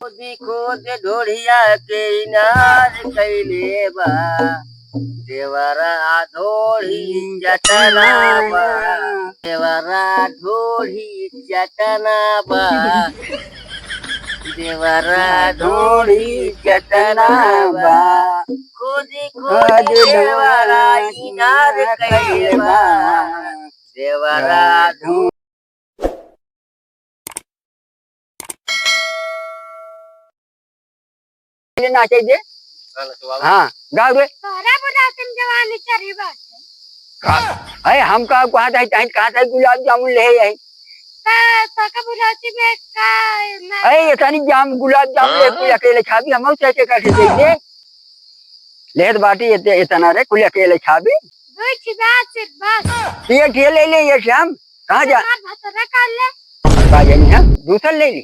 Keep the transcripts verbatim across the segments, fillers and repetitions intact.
खोदी खोद ढोढ़िया के इनार कइले बा, देवरा ढोढ़ी चटना बा, देवरा ढोढ़ी चटना बा, देवरा ढोढ़ी चटना बा। खोदी खोद देवरा इनार कइले बा, देवरा ढोढ़ी ये नाचे दे। हाँ, नचवाओ। हाँ, गाओ रे। तोहरा बुढ़ापन जवानी चढ़ी बाटे। का? अरे, हम का कहत है, तहीं कहत है, गुलाब जामुन ले आई। का, तोका बुढ़ौती में का, ना अरे, ये तनी जाम, गुलाब जामुन ले, हाँ? कुल अकेले खाबी, हम कैसे कर दे दे। लेत बाटी, ये, इतना रे, कुल अकेले खाबी। दो ठे बस, बस। ये ठे ले ले, ये शाम। कहाँ जा? हमार भतरा कर ले। का जानी हम? दूसर ले ली।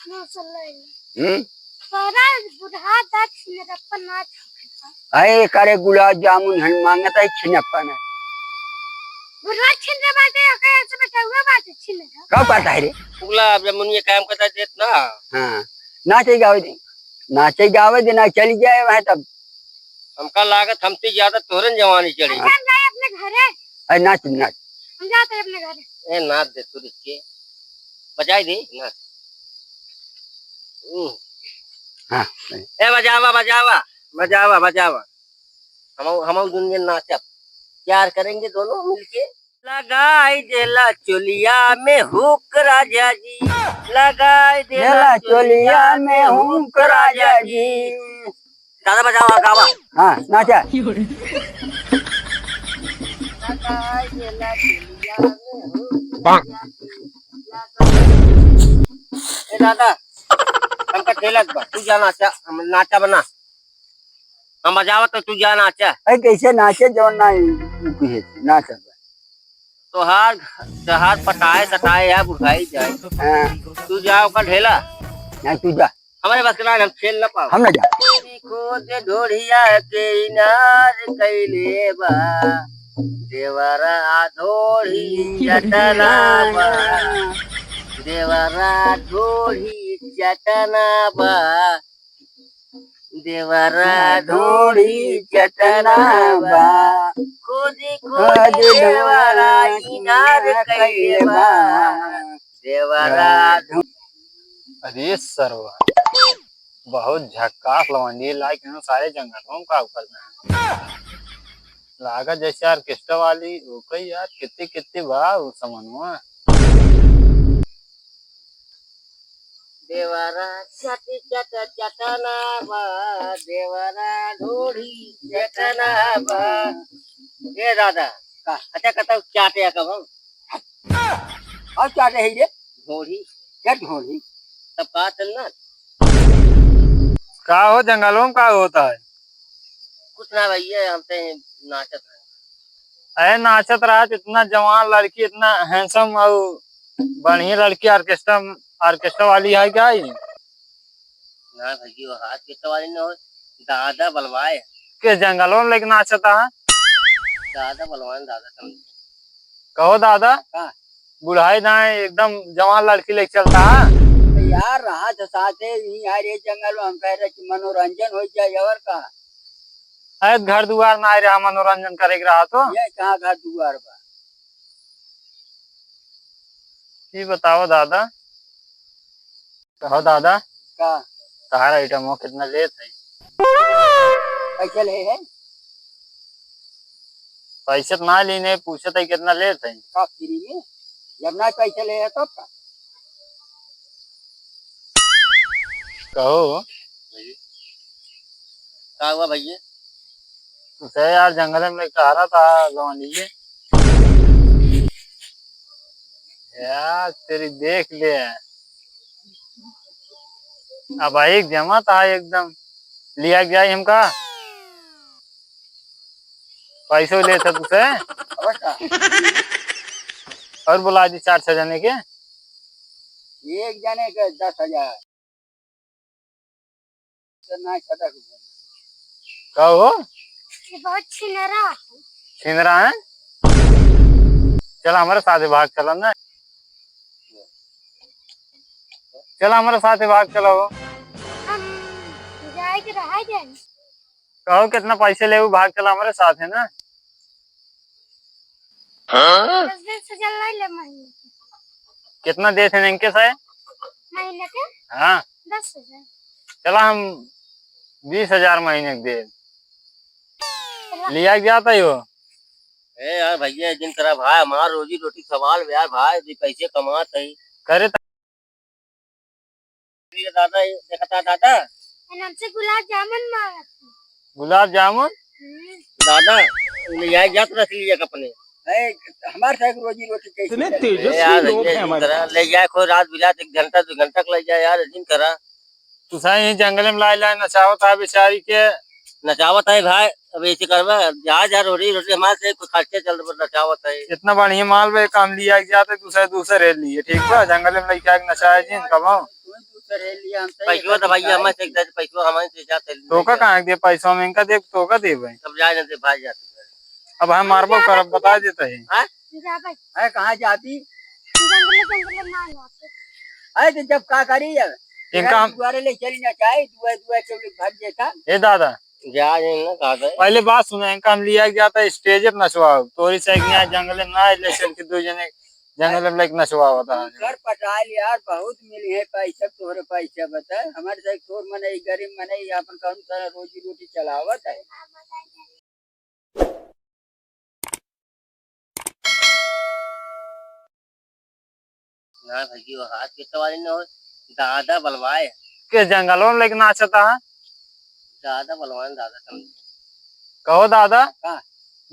दूसर ले ली। हम्म। तोरा बुढ़ा दा छिनरप्पा ना छोड़े। अरे करे गुलाब जामुन हन मांगत है छिनप्पा ना। बुढ़ा छिनरा बाटे, ओकरे से बटुआ बाटे छिनरा। का पता है रे? गुलाब जामुन ये काम करता देत ना। हाँ। नाचे गावे दे। नाचे गावे दे ना चली जाए वहाँ तब। हमका लागत हमसे ज्यादा तोहरे न जवानी चढ़ी। हम जाए अपने घरे। अरे नाच, नाच। हम जाते हैं अपने घरे। ए, नाच दे तू रिक्के। बजाई दे, नाच। हम्म। हाँ। ए, बजावा, बजावा, बजावा, बजावा। हम, हम दुनिया नाचब। प्यार करेंगे दोनों मिलके। लगाई देला चोलिया में हुक राजा जी, लगाई देला देला चोलिया चोलिया में में हुक हुक राजा राजा जी। जी। दादा बजावा, गावा। हाँ, नाचा। ए दादा, हमका ठेलत बा, तू जा नाचा, हम नाचा बना। हम बजावत तो तू जा नाचा। अरे कैसे नाचे जौन ना, नाचा। तोहार, तोहार पटाए सटाए या बुढ़ाई जाए। हाँ। तू जा ओकर ढेला। नहीं, तू जा। हमारे बस के ना, हम खेल ना पाओ। हम ना जा। खोद ढोढ़िया के इनार कइले बा, देवरा ढोढ़ी चटना बा, देवरा ढोढ़ी चटना बा। देवरा ढोढ़ी चटना बा। खोदी खोदी खोदी देवरा देवरा इनार इनार कइले बा। कइले बा। देवरा ढो- अरे सरवा, बहुत झक्कास लवंडी लाइक हैं सारे जंगलों का ऊपर में। लागत जैसे ऑर्केस्ट्रा वाली, ओके यार, कित्ती, कित्ती बा उ समनवा। देवरा चट चट चटना बा, देवरा ढोढ़ी चटना बा। ए दादा, का? अच्छा, कहता हूँ, चाटे का भाव? और चाटे है रे? ढोढ़ी। क्या ढोढ़ी? तब का चलना? का हो, जंगलों में का होता है? कुछ ना भैया, हम तो नाचत रहे। अरे नाचत रहा, इतना जवान लड़की, इतना हैंडसम और बढ़िया लड़की, ऑर्केस्ट्रा, ऑर्केस्ट्रा वाली है क्या ये? ना भैया, वो ऑर्केस्ट्रा वाली ना हो, दादा बलवाए। किस जंगलों में लेके नाचता है? दादा बलवान, दादा समझे। कहो दादा, हाँ। बुढ़ाई दाएं एकदम जवान लड़की लेके चलता है। तो यार, रहा तो साथे ही यार, ये जंगल में हम कह रहे कि मनोरंजन हो जाए और का। अरे घर दुआर ना रहा, मनोरंजन करे के रहा तो। ये कहाँ घर दुआर बा? ये बताओ दादा। कहो दादा। का? तहार आइटम हो कितना लेत है? पैसा ले है? पैसे तो ना लीने, पूछत है कितना लेत है? का फ्री में? जब ना पैसा ले है तब का? कहो। का हुआ भैया? उसे यार जंगल में लेके आ रहा था लौंडिये। यार तेरी देख ले। अब भाई एक जमा था एकदम। लिया गया ही हमका। पैसो ले था तुझसे। और का? और बुला दी चार छह जने के। एक जने के दस हजार। ना छटक। का हो? ये बहुत छिनरा है। छिनरा है? चला हमारे साथ भाग चला ना। चला हमारे साथ भाग चला हो। के रहा जाए। कहो, कितना पैसे लेबू, भाग चला हमरे साथ है ना। हाँ? दस बीस हजार ले ले महीने के। कितना देत है इनके से? महीने के? हाँ। दस हजार। चला, हम बीस हजार महीने के दे। चला। लिया के जाता ही हो। ए यार भैया, जिन करा भाई, हमार रोजी रोटी सवाल बा यार भाई, जी पैसे कमात है। करे त- ये दादा, ये देखता दादा। ये नाम से गुलाब जामुन मांगत है। गुलाब जामुन? हम्म। दादा, ले जाए जात रख लिया अपने। ए, हमार साथ रोजी रोटी कैसे इतने चले? तेजस्वी ए यार, लोग ले हैं हमारे तरह पास। ले जाए कोई रात बिरात एक घंटा दो घंटा के ले जाए यार, जिन करा। तू सही ही जंगल में लाए लाए नचावत है बेचारी के। नचावत है भाई, अब ऐसे करबा, जा जा रोटी रोटी हमारे से कुछ खर्चे चल रहा नचावत है। इतना बढ़िया माल बे, काम लिया के जाते दूसरे दूसरे ले लिए, ठीक बा? जंगल में लेके आके नचाए जिन कमाओ। दूसरे ले लिए हम तो पैसवा तो भैया हमारे से एक दे, पैसवा हमारे से जाते तो का लेके। कहाँ दे पैसा में इनका दे, तो का दे भाई? तब जाए ना दे भाई जाते। अब हम मारबो करब, बता देता है। हाँ? जा भाई। है कहाँ जाती? जंगल, जंगल ना, ना। अरे तो जब का करी यार? इनका हम दुआरे ले चली ना चाहे, दुआ, दुआ के भाग जाता। ए दादा, जा रहे हैं ना, कहा था। पहले बात सुना, इनका हम लिया के जाता है स्टेज पर नचवाओ। तोरी से एक यहाँ जंगल में ना, ले चल के दो जने जंगल में लेके नचवाओ था। घर पटाल यार, बहुत मिली है पैसा, तोहरे पैसा बता। हमारे से तोर मने, गरीब मने, अपन कौन सारा रोजी रोटी चलावत है। ना भैया, वो हाथ के सवारी न हो, दादा बलवाए। के जंगलों में लेके नाचता है? दादा बलवाए, दादा समझे। कहो दादा, हाँ।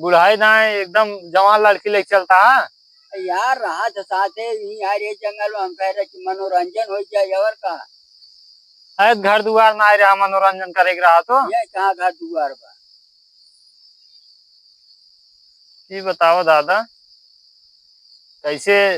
बुढ़ाई ना है, एकदम जवान लड़की लेके चलता है। यार, रहा तो साथे ही यार, ये जंगल में हम कह रहे कि मनोरंजन हो जाए और का। है घर दुआर ना रहा, मनोरंजन करे के रहा तो। ये कहाँ घर दुआर बा? ये बताओ दादा, कैसे